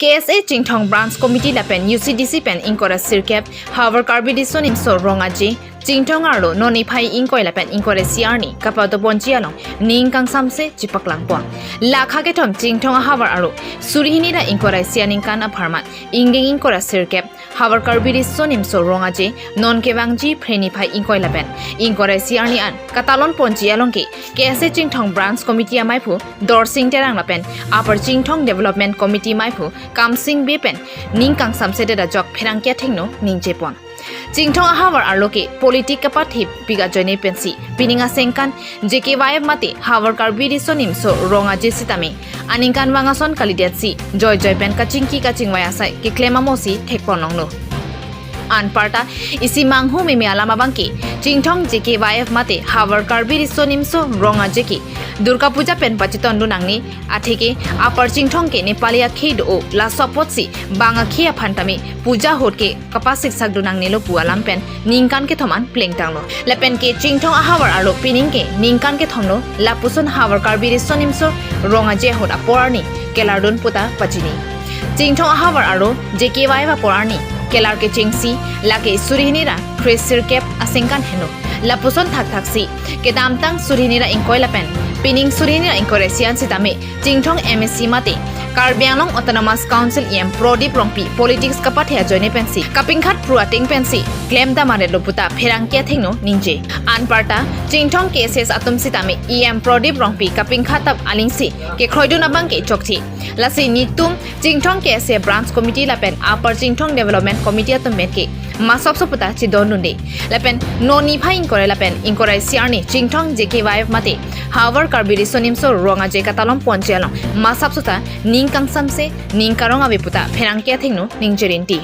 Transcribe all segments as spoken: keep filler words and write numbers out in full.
K S A Chinthong Branch Committee lapen U C D C pen ingkoi ra sirkep Havar Karbi Riso Nimso Rong Aje Chinthong arlo non niphai ingkoi lapen ingkoi ra isi arni kapado ponji along ning kangsamse chipaklang pon. Lakha kethom Chinthong ahavar arlo suri hini ra ingkoi ra isi aningkan apharman ingdeng ingkoi ra sirkep Havar Karbi Riso Nimso Rong Aje non kevangji phre niphai ingkoi lapen ingkoi ra isi arni an katalon ponji along ke K S A Chinthong Branch Committee amaiphu Dorsing Terang lapen Upper Chinthong Development Committee maiphu Kamsing Bey pen ning kangsamsedet ajok pherangke athengno ningje pon. Chinthong ahavar arlo ke politik kapathip pik ajoine pensi pining asengkan J K Y F mate Havar Karbi Riso Nimso Rong Aje sitame aningkanvang ason kalidetsi joijoi pen kachingki kachingvai asai keklem amosi thekpon longlo. Anparta isi manghu meme alam abang ke Chinthong J K Y F mate Havar Karbi Riso Nimso Rong Aje ke Durga Puja pen pachetondun nangne, atheke Upper Chinthong ke Nepali akhei do-o, laso apotsi bang akhei aphan tame puja ahut ke kapasiksakdun nangnelo pu alam pen ningkan kethom an plengtanglo. Lapen ke Chinthong ahavar arlo pining ke ningkan kethomlo, lapuson Havar Karbi Riso Nimso Rong Aje ahut apor arni kelardun puta pachini. Chinthong ahavar arlo J K Y F apor arni kelar kechengsi lake suri hini ra phre sirkep asengkan henlo. Lapuson thakthaksi kedamtang suri hini ra ingkoi lapen pining suri hini ra ingkoi ra isi an sitame Chinthong M A C mate Karbi Anglong Autonomous Council E M Prodip Rongpi politics kapathe ajoine pensi kapingkhat phru ateng pensi klemdam aretlo puta pherangke athengno ningje. Anparta Chinthong K S S atum sitame E M Prodip Rongpi kapingkhat tap alingsi kekroidun abang ke chokche. Lasi netum Chinthong K S A Branch Committee lapen Upper Chinthong Development Committee atum pen ke masapso puta chedondunde. Lapen non niphai ingkoi ra lapen ingkoi ra isi arni Chinthong J K Y F mate Havar Karbi Riso Nimso Rong Aje katalon ponji along masapso ta ning kangsamse ning karong ave puta pherangke athengno ningje rinti.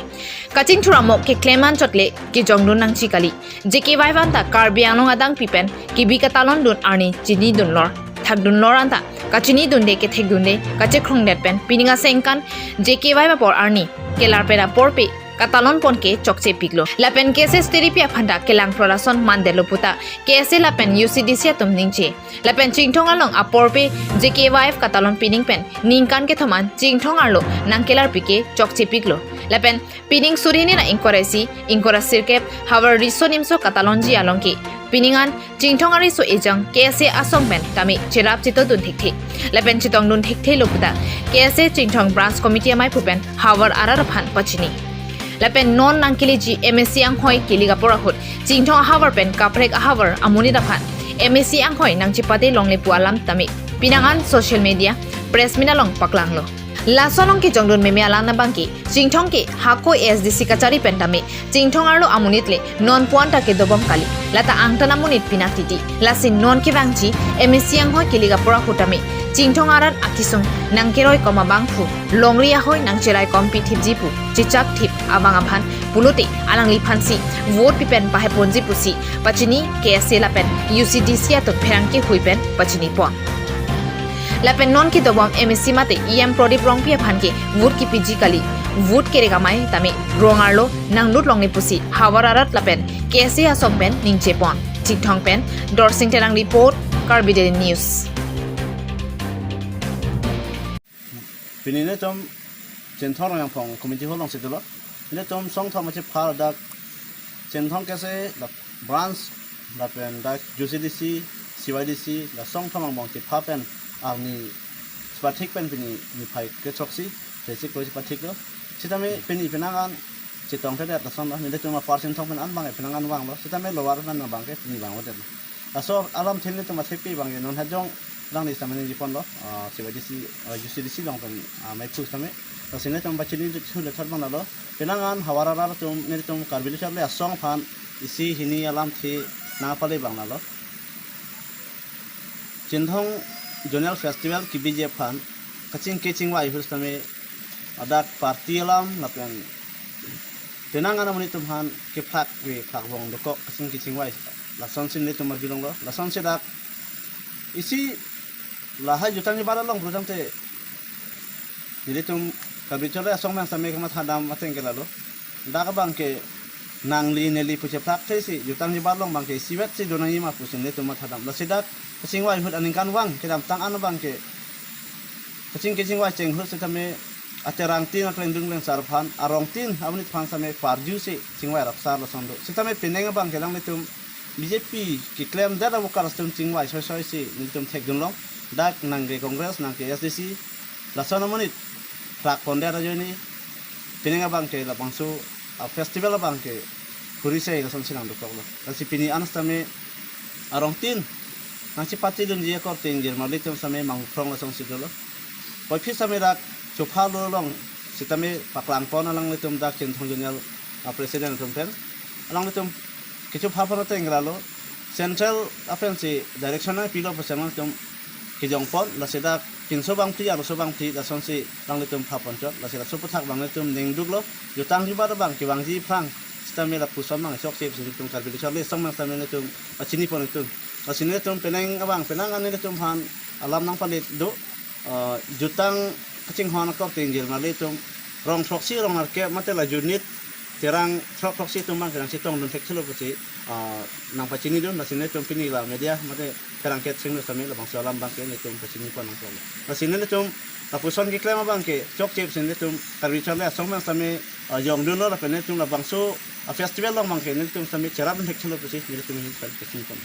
Kachingthur amok keklem anchot le kejongdun nangji kali. J K Y F anta Karbi Anglong adangpi pen kebi katalondun arni chinidunlor, thakdunlor anta kachinidunde kethekdunde kachekhrongdet pen pining asengkan J K Y F apor arni kelar pen apor pe katalon pon ke chokche piklo. Lapen K S S T D P aphanta kelang prolason mandetlo puta K S A lapen U C D C atum ningje. Lapen Chinthong along apor pe J K Y F katalon pining pen ningkan kethom an Chinthong arlo nangkelar pike chokche piklo. Lapen pining suri hini ra ingkoi ra isi, ingkoi ra sirkep Havar Riso Nimso katalonji along ke pining an Chinthong ariso ejang K S A asong pen tame cherap chetongdun thekthe. Lapen chetongdun thekthelo puta K S A Chinthong Branch Committee amaiphu pen havar arat aphan pachini. Lapen non nangkeleji M A C anghoi kili kapor ahut Chinthong ahavar pen kaprek ahavar amonit aphan M A C anghoi nangchepate longle pu alam tame penang an social media press meet along paklanglo. Laso along kejongdun meme alam abang ke Chinthong ke hako A S D C kachari pen tame Chinthong arlo amonit le non puan ta kedobom kali. Lata angtan amonit pinak titi. Lasi non kevangji M A C anghoi kili kapor ahut tame Chinthong arat akesung nangkeroi kom abangphu longri ahoi nangcherai kom pithipji pu chechak thip abang aphan pulote alangliphansi vote pipen pahai ponji pusi pachini K S A lapen U C D C atum pherangke hui pen pachini pon. Lapen non kedobom M A C mate E M Prodip Rongpi aphan ke vote kepiji kali, vote kerek amei tame rong arlo nanglut longle pusi havar arat lapen K S A asong pen ningje pon. Chinthong pen Dorsing Terang report, Karbi Daily News. Pini netum Chinthong Rongyangphong community hall alongsi dolo. Netum songthom achi phar dak Chinthong K S A dak branch lapen dak U C D C, C Y D C, dak songthom angbong chipha pen arni chipathik pen pini niphai kechoksi, basic koi chipathiklo. Sitame pini penang an chetongthedet lason lo, netum apar Chinthong pen an abang penang an vanglo. Sitame lower pen abang ke pini vangvedet. Laso alamthe netum athepi abang ke non hajong alangli sitame ningje ponlo, ah, C Y D C, ah, U C D C along pen, ah, maiphu sitame. Lasi netum pachini thu le thot abang lalo. Penang an havar arat atum netum Karbi Lo Charli Asong aphan isi hini alamthe nangpale abang lalo. Chinthong Zonal Festival kebiji aphan kachingki chingvai ahut sitame adak party alam lapen penang an amonit atum aphan kephlak ve phlak vong dokok kachingki chingvai lasonsi netum arjulonglo. Lasonsi dak isi lahai jutang jebat along pulo tangte nelitum Karbi Charli Asong pen sitame kamatha dam ateng ke lalo. Dak abang ke nangli neli pu chephlak thesi jutang jebat along abang ke isivet si do nangji ma pusi netum matha dam. Lasi dak kachingvai ahut aningkanvang kedamtang an abang ke kachingki chingvai cheng ahut sitame aterang tin aklengdun klengsar aphan, arong tin amonit aphan sitame parju si chingvai rapsar lason do. Sitame penang abang ke alanglitum B J P keklem det a-workers atum chingvai soisoi si nelitum thekdun long. Dak nang ke Congress, nang ke S D C, lason amonit rak pondet ajoine penang abang ke labangso a-festival abang ke huri sei lason si nang dokok lo. Lasi pini an sitame arong tin nangchepatedunji akorte ingjir marli atum sitame mangkrong lason si dolo. Puvoiphit sitame dak chopha lo long sitame paklang pon alanglitum dak Chinthong Zonal, ah, President atum pen. Alanglitum kechopha pon ateng ra lo. Central aphan si direction nangpilo pusi alanglitum kejong pon, lasi dak pinso bangphli, arloso bangphli, lason si alanglitum pha pon chot, lasi laso aputhak abang nelitum ning duklo, jutang jubat abang kevangji aphrang sitame lapuson abang chokche pusi nelitum Karbi Lo Charli Asong abang sitame nelitum pachini pon nelitum. Lasi nelitum penang abang, penang an nelitum aphan alam nangpalit do, eh, jutang kachinghon akorte ingjir marli atum rong throksi rong nerkep mate la unit terang throk throksi atum abang ke nangchetongdun thekthelo pusi, ah, nangpachinidun, lasi nelitum pini la media mate kerangket sing sitame labangso alam abang ke nelitum pachini pon nangkok. Lasi nelitum lapuson keklem abang ke chokche pusi nelitum Karbi Charli Asong abang sitame, ah, jongdunlo, lapen nelitum labangso, ah, festival along abang ke nelitum sitame cherapdun thekthelo pusi nelitum ahin pen pachini pon.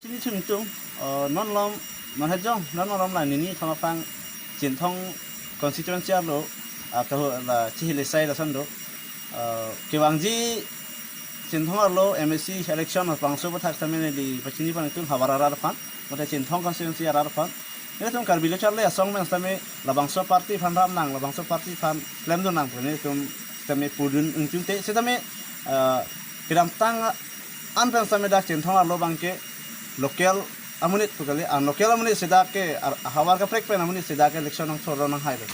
Chini chun tum, eh, non malom, non hajong, non malom la nini thom aphrang Chinthong constituency arlo, ah, kaho la chihilesai lason do. Eh, kevangji Chinthong arlo M A C election labangso aputhak sitame neli pachini pon nelitum havar arat aphan, mate Chinthong constituency arat aphan. Nelitum Karbi Lo Charli Asong abang sitame labangso party aphan rap nang, labangso party aphan klemdun nang pu nelitum sitame pudun ingtung te, sitame, eh, kedamtang an pen sitame dak Chinthong arlo abang ke local amonit pu kali, an local amonit si dak ke ar-, havar kaprek pen amonit si dak ke election nangthor nanghai lo.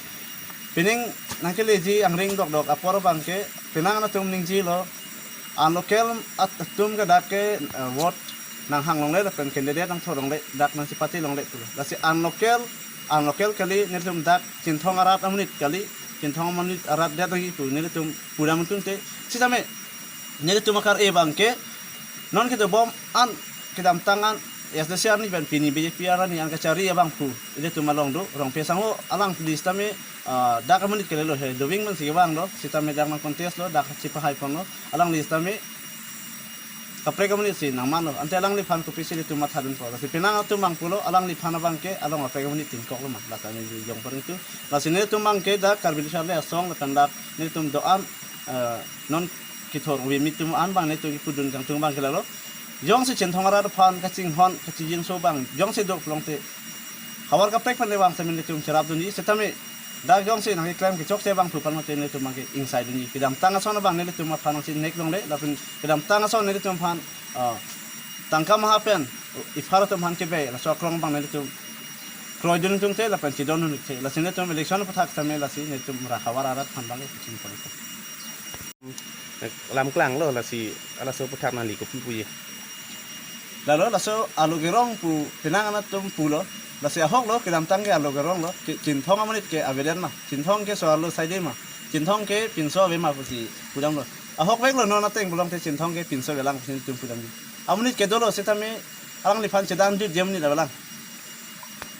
Pining nangkeleji angring dokdok apor abang ke penang anatum ningjelo, an local at-, atum ke dak ke, eh, vote nanghang longle lapen candidate nangthor longle, dak nangchepate longle pulo. Lasi an local, an local kali, nelitum dak Chinthong arat amonit kali, Chinthong amonit arat det lagi pu nelitum pudam ingtung te, sitame nelitum akar-e abang ke non kedobom an kedamtang an S D C arni pen pini B J P arni an kachari abang pu ilitum along do, Rongpi asangho alangli sitame, ah, dak amonit kalilo he, doving man si kevang lo, sitame dak nang contest lo, dak chepahai pon lo, alangli sitame kaprek amonit si nangman lo, ante alangliphan kopisi ilitum mathadun po. Lasi penang atum abang pulo, alangliphan abang ke along kaprek amonit tin kok lo ma, lasi neli jong pareng tu. Lasi nelitum abang ke dak Karbi Lo Charli Asong lapen dak nelitum do-an, eh, non kethor ove mitum an abang nelitum kepudun kangtung abang ke lalo. Jongsi Chinthong arat aphan kachinghon kachijinso abang jongsi do pulote havar kaprek pen le vang sitame nelitum cherapdunji, sitame dak jongsi nangkeklem kechokche abang pu aphan mate nelitum abang ke ingsaidunji. Kedamtang ason abang nelitum aphan nangchinek longle, lapen kedamtang ason nelitum aphan, ah, tangka maha pen iphar atum aphan kebe, laso akrong abang nelitum kroidun ingtung te lapen chedondun te. Lasi nelitum election aputhak sitame lasi nelitum ra havar arat aphan abang ke kachinghon. Lam klanglo, lasi halaso aputhak nangli kopi puji? Lalo laso alo kerong pu penang anatum pulo. Lasi ahok lo, kedamtang ke alo kerong lo. Ke Chinthong amonit ke avedet ma, Chinthong ke so-arlo saide ma, Chinthong ke pinso ave ma pusi pudamlo. Ahokvek lo, non ateng pulote Chinthong ke pinso avelang pusi nelitum pudamji. Amonit ke dolo, sitame alangliphan chedan jutji amonit avelang.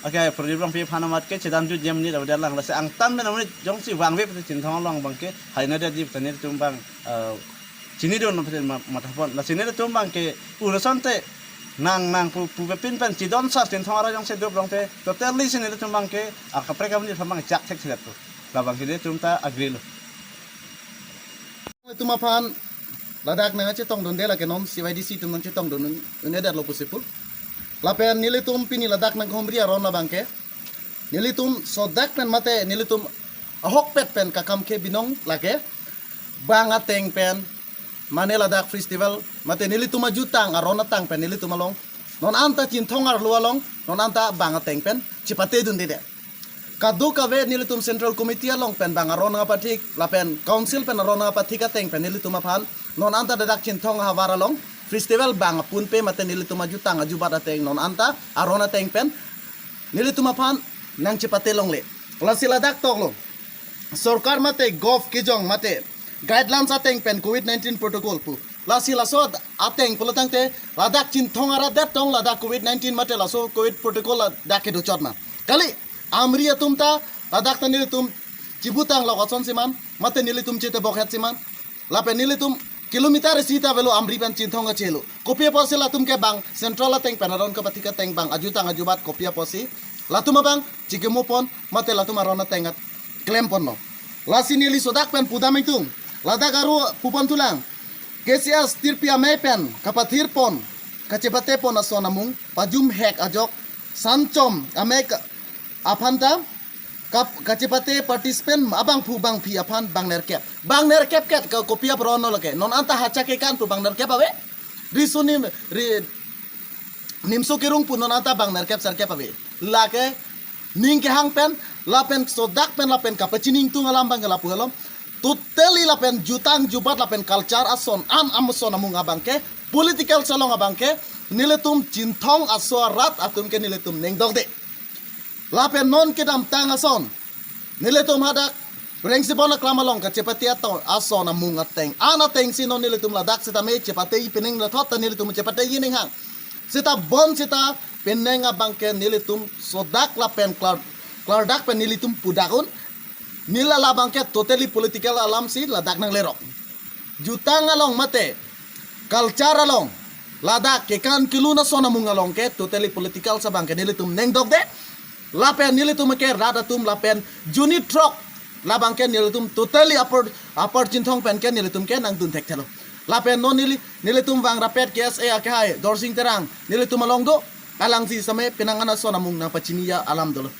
Ake Prodip Rongpi aphan amat ke chedan jutji amonit avedet lang. Lasi angtan pen amonit jongsi vangve pute Chinthong along abang ke hainadetji pute nelitum abang, eh, chinidun pute ma-, mathapon. Lasi nelitum abang ke ur asonte nang nang pu, pu pepin pen chedon sar Chinthong arat jongsi do pulote totally si nelitum abang ke akaprek amonit aphan abang chak thekthedet po. Labang ke nelitum ta agree lo. Itum aphan ladak nangchetongdunde, lake non C Y D C atum nangchetongdun un-edetlo pusi pu. Lapen nelitum pini ladak nangkehumri aron abang ke, nelitum sodak pen mate nelitum ahokpet pen kakam ke binong lake bang ateng pen, mane ladak festival mate nelitum ajutang aron atang pen nelitum along non anta Chinthong arlo along non anta bang ateng pen chepatedundedet. Kadokave nelitum Central Committee along pen bang aron nangpathik, lapen Council pen aron nangpathik ateng pen nelitum aphan non anta ladak Chinthong ahavar along festival bang apunpe mate nelitum ajutang ajubat ateng non anta aron ateng pen nelitum aphan nangchepate longle. Lasi ladak toklo, sorkar mate gov kejong mate guidelines ateng pen covid nineteen protocol pu. Lasi laso at-, ateng pulotangte ladak Chinthong arat det tong ladak covid nineteen mate laso covid protocol ladak kedochot ma. Kali, Amri atum ta Ladak ta nelitum chibutang lok ason siman, mate nelitum chete bokhet siman. Lapen nelitum kilometer isi ta avelo Amri pen Chinthong kachelo. Kopi apotsi latum ke bang central ateng pen aron kapathik ateng bang ajutang ajubat kopi apotsi latum abang chikimopon mate latum aron ateng at klemponlo. Lasi neli sodak pen pudam ingtung. Ladak aru pupon tulang. K C S tirpi amei pen kapathirpon kachepatepon ason amung pajum hek ajok Sanchom amei ka- aphan ta kap- kachepate participant abangphu bangphi aphan bang nerkep. Bang nerkep ket ke kopi apron lo ke. Non anta hacha kekan pu bang nerkep ave. Riso nim ri nimso kerung pu non anta bang nerkep serkep ave. Lake ning kehang pen lapen sodak pen lapen kapachini ingtung alam bang ke lapu alom. Totally lapen jutang jubat lapen culture ason an am ason amung abang ke political salong abang ke nelitum Chinthong aso arat atum ke nelitum nengdokde. Lapen non kedamtang ason nelitum hadak Rengsibon aklam along kachepate ato ason amung ateng an atengsi non nelitum ladak sitame chepate ipeneng lathot ta nelitum chepate ining hang. Sita bon sita peneng abang ke nelitum sodak lapen klar klardak pen nelitum pudak un. Neli labang ke totally political alamsi ladak nanglerok. Jutang along mate culture along ladak kekan kelun ason amung along ke totally political sa abang ke nelitum nengdokde. Lapen nelitum ke rat atum lapen junit throk labang ke nelitum totally upper upper Chinthong pen ke nelitum ke nangdun thekthelo. Lapen non neli nelitum vang rapet K S A akehai Dorsing Terang nelitum along do. Alangsi same penang an ason amung nangpachini ya alam dolo.